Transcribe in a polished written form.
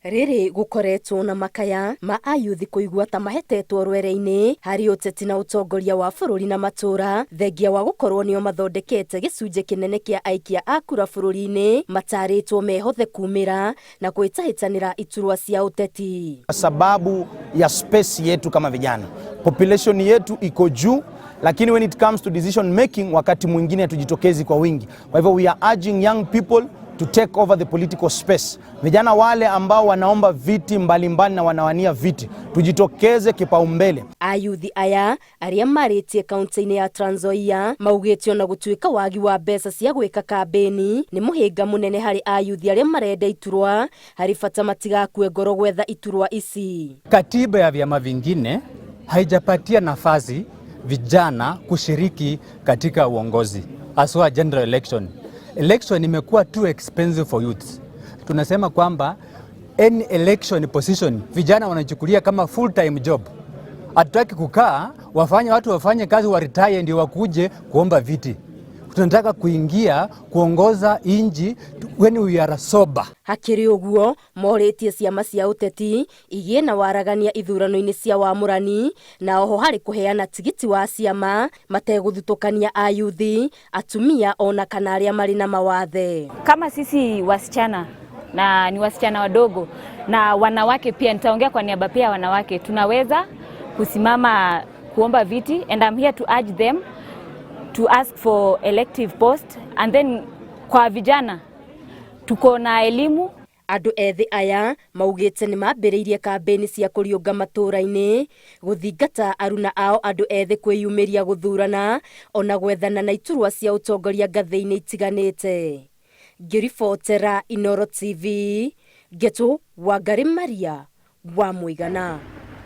Rĩrĩ gũkoretwo na makaya ma ayuthi kũigua ta mahetetwo rwere-inĩ harĩ ũteti na ũtongoria wa bũrũri na matũra, thengia wa gũkorwo nĩo mathondekete gĩcunjĩ kĩnene kĩa aikia a kura bũrũri-inĩ, matarĩtwo mehothe kumĩra na kũhĩtahĩtanĩra iturwa cia ũteti. Kwa sababu ya space yetu kama vijana, population yetu iko juu, lakini when it comes to decision making, wakati mwingine hatujitokezi kwa wingi. Kwa hivyo we are urging young people to take over the political space. Vijana wale ambao wanaomba viti mbalimbali mbali na wanawania viti, tujitokeze kipaumbele. Ayuthi aya arĩa marĩtie kaunti-inĩ ya Trans Nzoia maugĩte ona gũtuĩka wagi wa mbeca cia gwĩka kambĩni nĩ mũhĩnga mũnene harĩ ayuthi arĩa marenda iturwa, harĩ bata matigakue ngoro gwetha iturwa ici. Katiba ya vyama vingine haijapatia nafasi vijana kushiriki katika uongozi, haswa general election. Election imekuwa too expensive for youths. Tunasema kwamba any election position vijana wanachukulia kama full time job. Hatutaki kukaa wafanye watu wafanye kazi wa retire ndio wakuje kuomba viti. Tunataka kuingia kuongoza inji when we are sober. Hakĩrĩ ũguo, morĩtie ciama cia ũteti igĩe na waragania ithurano-inĩ cia wamũrani na oho harĩ kũheana tigiti wa ciama mategũthutũkania ayuthi, atumia ona kana arĩa marĩ na mawathe. Kama sisi wasichana na ni wasichana wadogo na wanawake pia, nitaongea kwa niaba pia ya wanawake, tunaweza kusimama kuomba viti, and I'm here to urge them to ask for elective post. And then kwa vijana, tuko na elimu. Andũ ethĩ aya maugĩte nĩ mambĩrĩirie kambĩni cia kũriũnga matũũra-inĩ gũthingata aruna ao andũ ethĩ kwĩyumĩria gũthurana ona gwethana na iturwa cia ũtongoria ngathĩ-inĩ itiganĩte. Ngĩribotera Inooro TV, Ngetũ Wangari Maria wa Mũigana.